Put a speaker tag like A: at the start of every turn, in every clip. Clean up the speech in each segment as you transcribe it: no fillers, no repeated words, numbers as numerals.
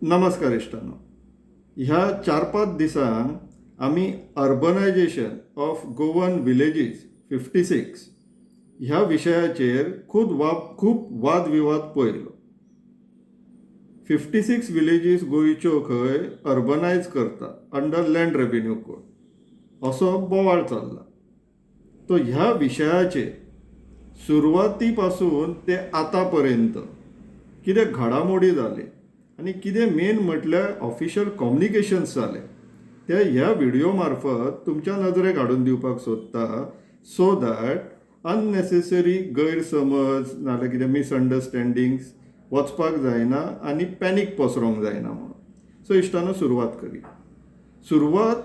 A: नमस्कार इश्टांनो, ह्या 4-5 दिसांक आमी urbanisation of Goan villages 56 ह्या विशयाचेर खूब वादविवाद पळयलो. 56 विलेजीस गोंयच्यो खंय अर्बनायज करता अंडर लँड रेव्हेन्यू कोड असो बोवाळ चल्ला. तो ह्या विशयाचेर सुरवाती पासून ते आतां पर्यंत कितें घडामोडी जाले आनी कितें मेन म्हटल्यार ऑफिशियल कम्युनिकेशन्स जाले ते ह्या व्हिडियो मार्फत तुमच्या नजरेक हाडून दिवपाक सोदता, सो that unnecessary गैरसमज नाजाल्यार कितें मिसअंडरस्टँडिंग्स वचपाक जायना आनी पॅनीक पसरोंक जायना म्हणून. सो इश्टानो, सुरवात करी. सुरवात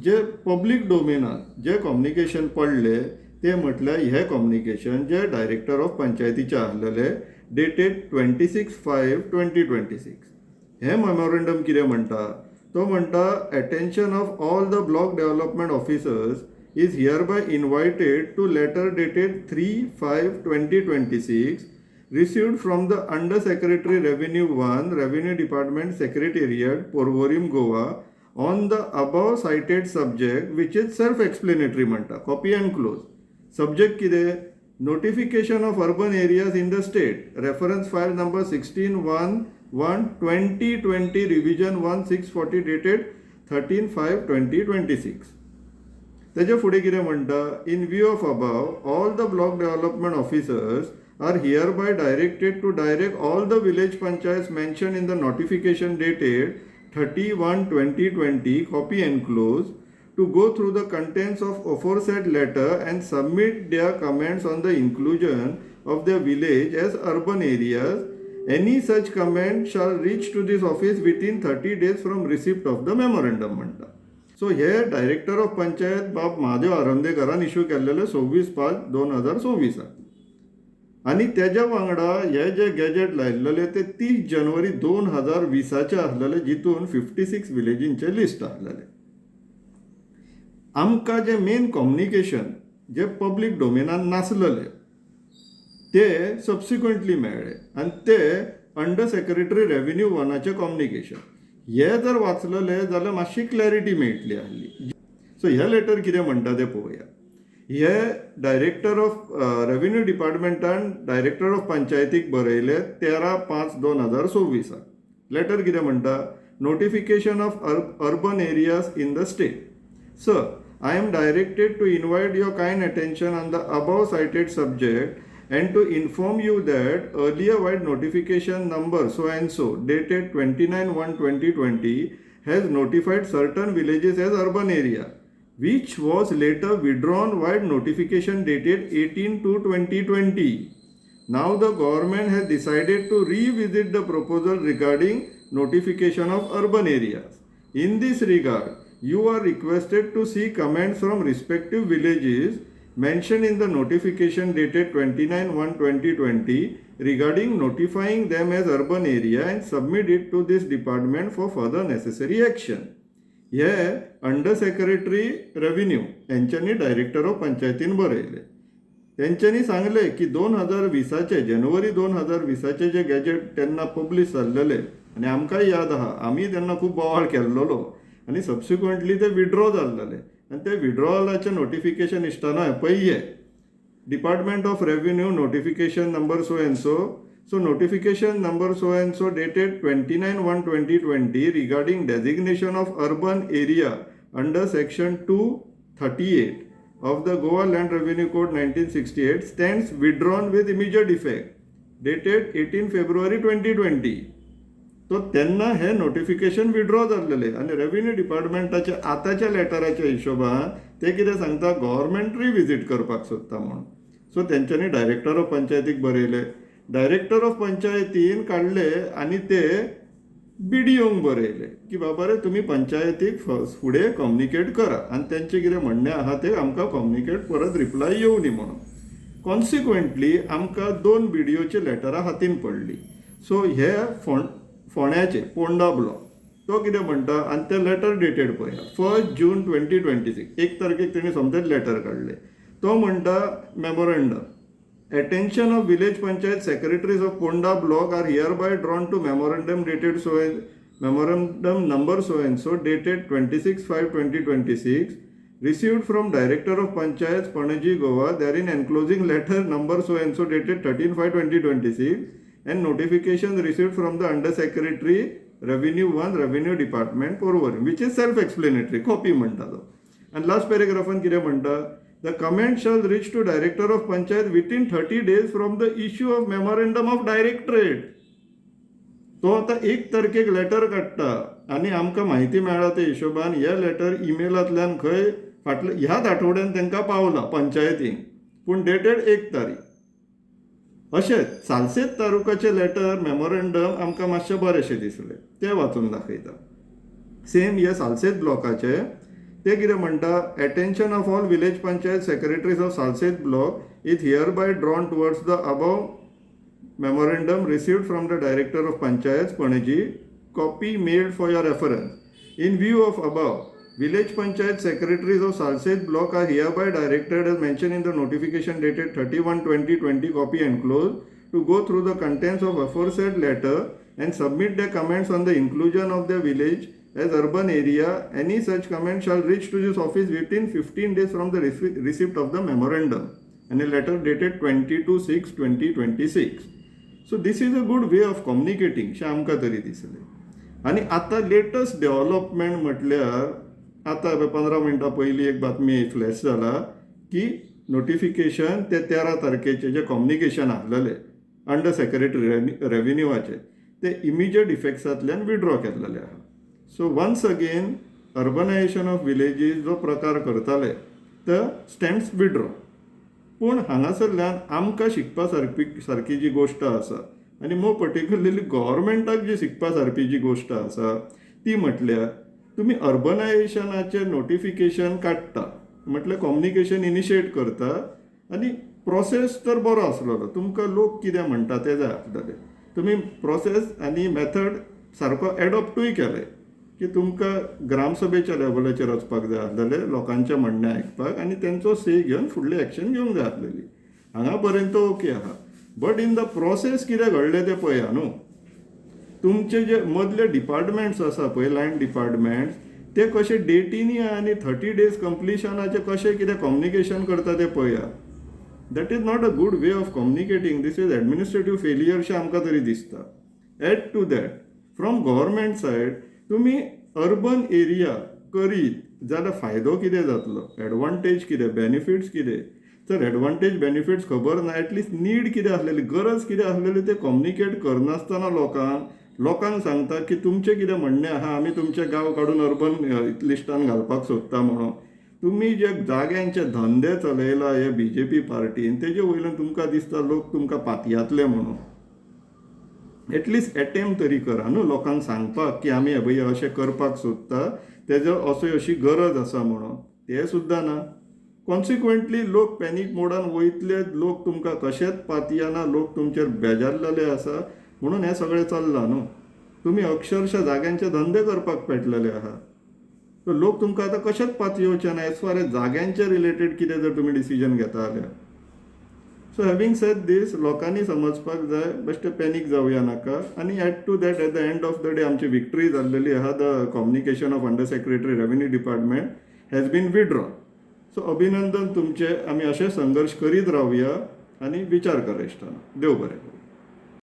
A: जे पब्लीक डोमेनान जे कम्युनिकेशन पडले ते म्हटल्यार हे कम्युनिकेशन जे डायरेक्टर ऑफ पंचायतीचे आहलेले, dated 26/5/2026. हे मेमोरेंडम कितें म्हणटा? तो म्हणटा, "Attention of all the block development officers is hereby invited to letter dated 3/5/2026 received from the Under Secretary Revenue 1, Revenue Department, Secretariat, Porvorim, Goa, on the above cited subject, which is self explanatory" म्हणटा. Copy enclose. Subject कितें? Notification of urban areas in the state, reference file number 16/1/1/2020, revision 1640, dated 13/5/2026. तेजे फुडें कितें म्हणटा? "In view of above, all the block development officers are hereby directed to direct all the village panchayats mentioned in the notification dated 31/2020, copy enclosed, to go through the contents of aforesaid letter and submit their comments on the inclusion of their village as urban areas. Any such comment shall reach to this office within 30 days from receipt of the memorandum" म्हणटा. So हे director of panchayat बाब Mahadev आरोंदेकरान issue केल्लेले 26/5/2026 आनी तेज्या वांगडा हे जे gadget लायल्लेले ते 30 जानेवारी 2020चे आसलेले, जितून 56 विलेजींचे लिस्ट आसलेले. आमकां जे मेन कम्युनिकेशन जे पब्लीक डोमेनान नासलेले ते सबसिक्वंटली मेळ्ळे आनी ते अंडर सेक्रेटरी रेव्हेन्यू वनाचें कम्युनिकेशन. हे जर वाचलेले जाल्यार मातशी क्लॅरिटी मेळटली आहली. सो हे लेटर कितें म्हणटा तें पळोवया. हे डायरेक्टर ऑफ रेव्हेन्यू डिपार्टमेंटान डायरेक्टर ऑफ पंचायतीक बरयले 13/5/2026. लेटर कितें म्हणटा? "Notification of urban areas in the state. Sir, I am directed to invite your kind attention on the above cited subject and to inform you that earlier vide notification number so and so dated 29/1/2020 has notified certain villages as urban area, which was later withdrawn vide notification dated 18/2/2020. Now the government has decided to revisit the proposal regarding notification of urban areas. In this regard, you are requested to seek comments from respective villages mentioned in the notification dated 29/1/2020 regarding notifying them as urban area and submit it to this department for further necessary action." हे under secretary revenue यांच्यांनी director of पंचायतीन बरयले. तेंच्यांनी सांगले की 2020चे, जानेवारी 2020चे जे gadget तेन्ना publish जाल्लेले आनी आमकांय याद आहा, आमी तेन्ना खूब बोवाळ केल्लोलो आनी सबसिक्वंटली ते विड्रॉ जाल्लेले आनी ते विड्रॉलाचें नोटिफिकेशन इश्टानो पळय हे Department of Revenue notification number so and so. So notification number so and so dated 29/1/2020 regarding designation of urban area under section 238 of the Goa Land Revenue Code 1968 stands withdrawn with immediate effect, dated 18 February 2020. तो तेन्ना हे notification withdraw जाल्लेले आनी revenue डिपार्टमेंटाच्या आतांच्या लेटराच्या हिशोबान ते कितें सांगता, government रिविजीट करपाक सोदता म्हणून. सो तेंच्यांनी डायरेक्टर ऑफ पंचायतीक बरयले. डायरेक्टर ऑफ पंचायतीन काडले आनी ते बीडीओंक बरयले की बाबा रे, तुमी पंचायतीक फुडें कम्युनिकेट करा आनी तेंचें कितें म्हणणें आहा तें आमकां कम्युनिकेट परत रिप्लाय येवनी म्हणून. कॉन्सिक्वंटली आमकां दोन बीडीओची लेटरां हातीन पडली. सो हे फोंड्याचे पोंडा ब्लॉक, तो कितें म्हणटा आनी ते लेटर डेटेड पळया, 1 June 2026. 1 तारखेक तेणी सोमतेच लेटर काडलें. तो म्हणटा, "Memorandum. Attention of village panchayat secretaries of Ponda block are hereby drawn to memorandum dated so Memorandum number so and so dated 26/5/2026 received from Director of Panchayats, Panaji, Goa, therein enclosing letter number so and so dated 13/5/2026 and notification received from the Under Secretary, Revenue 1, Revenue Department, Porvorim, which is self explanatory copy म्हणटा तो. आनी last पॅरेग्राफान कितें म्हणटा? The comment shall reach to Director of Panchayat within 30 days from the issue of memorandum of directorate. तो आतां एक तारखेक letter काडटा आनी आमकां म्हायती मेळ्ळा ते हिशोबान हे लेटर इमेलांतल्यान खंय फाटल्या ह्याच आठवड्यान तांकां पावला पंचायतींक, पूण डेटेड एक तारीख. अशेंच सालसेत तालुकाचें लेटर मेमोरंडम आमकां मातशें बरेंशें दिसलें, तें वाचून दाखयता. सेम हे सालसेत ब्लॉकाचे ते कितें म्हणटा? Attention of all village panchayat secretaries of Salcete block is hereby drawn towards the above memorandum received from the Director of Panchayats, Panaji, copy mailed for your reference. In view of above, village panchayat secretaries of Salcete block are hereby directed, as mentioned in the notification dated 31/20/20, copy enclosed, to go through the contents of aforesaid letter and submit their comments on the inclusion of their village as urban area. Any such comment shall reach to this office within 15 days from the receipt of the memorandum, and a letter dated 22/6/2026. So this is a good way of communicating शें आमकां तरी दिसलें. आनी आतां latest development म्हटल्यार आतां 15 मिनटां पयलीं एक बातमी फ्लॅश जाला की नोटिफिकेशन ते 13 तारखेचें जें कम्युनिकेशन आहलेलें अंडर सेक्रेटरी रेविन्यूवाचें ते इमिजिएट इफेक्ट्सांतल्यान विड्रॉ केल्लेलें आहा. So once again, urbanization of villages जो प्रकार करताले तो स्टँड्स विड्रॉ. पूण हांगासरल्यान आमकां शिकपा सारकी जी गोश्ट आसा आनी मोर पर्टिक्युलरली गव्हर्मेंटाक जी शिकपा सारकी जी गोश्ट आसा ती म्हटल्यार तुमी अर्बनायजेशनाचें नोटिफिकेशन काडटा म्हटल्यार कम्युनिकेशन इनिशिएट करता आनी प्रोसेस तर बरो आसलेलो, तुमकां लोक कितें म्हणटा तें जाय आसलेलें. तुमी प्रोसेस आनी मेथड सारको एडॉप्टूय केले की तुमकां ग्रामसभेच्या लेवलाचेर वचपाक जाय आसलेलें, लोकांचें म्हणणें आयकपाक आनी तेंचो से घेवन फुडलें एक्शन घेवंक जाय आसलेली. हांगा पर्यंत ओके आहा, बट इन the process कितें घडलें तें पळया न्हू. तुमचे जे मदले डिपार्टमेंट्स आसा पळय, लायन डिपार्टमेंट्स, ते कशे डेटीनी आनी 30 डेज कंप्लिशनाचे कशें कितें कम्युनिकेशन करता तें पळया. That is not a good way of communicating. This is administrative failure शें आमकां तरी दिसता. Add to that, from government side तुमी अर्बन एरिया करीत जाल्यार फायदो कितें जातलो, एडवांटेज कितें, बेनिफिट्स कितें? तर एडवांटेज बेनिफिट्स खबर ना, एटलिस्ट नीड कितें आसलेली, गरज कितें आसलेली तें कम्युनिकेट करनासतना लोकांक सांगता की तुमचें कितें म्हणणें आहा, आमी तुमचे गांव काडून अर्बन लिस्टान घालपाक सोदता म्हणून. तुमी जे जाग्यांचे धंदे चलयला हे बीजेपी पार्टीन, तेजे वयल्यान तुमकां दिसता लोक तुमकां पातयेतले म्हणून. एटलिस्ट एटेम्प तरी करा न्हू लोकांक सांगपाक की आमी हे पळय अशें करपाक सोदता, तेजो असो अशी गरज आसा म्हणून. तें सुद्दां ना. कॉन्सिक्वंटली लोक पॅनीक मोडान वयतले, लोक तुमकां कशेंच पातयेना, लोक तुमचेर बेजारलेले आसा म्हणून हें सगळें चल्लां न्हू. तुमी अक्षरशा जाग्यांचे धंदे करपाक पेटलेले आहा. सो लोक तुमकां आतां कशेंच पातयेवचे ना एज फार एज जाग्यांचे रिलेटेड कितें जर तुमी डिसिजन घेता जाल्यार. सो हॅवींग सेड दीस, लोकांनी समजपाक जाय, बेश्टे पॅनीक जावया नाका. आनी add to that, at the end of the day आमची विक्ट्री जाल्लेली आहा. The communication of Under Secretary, Revenue Department has been withdraw. So अभिनंदन तुमचें. आमी अशे संघर्श करीत रावया आनी विचार करा इश्टांनो. देव बरें करूं.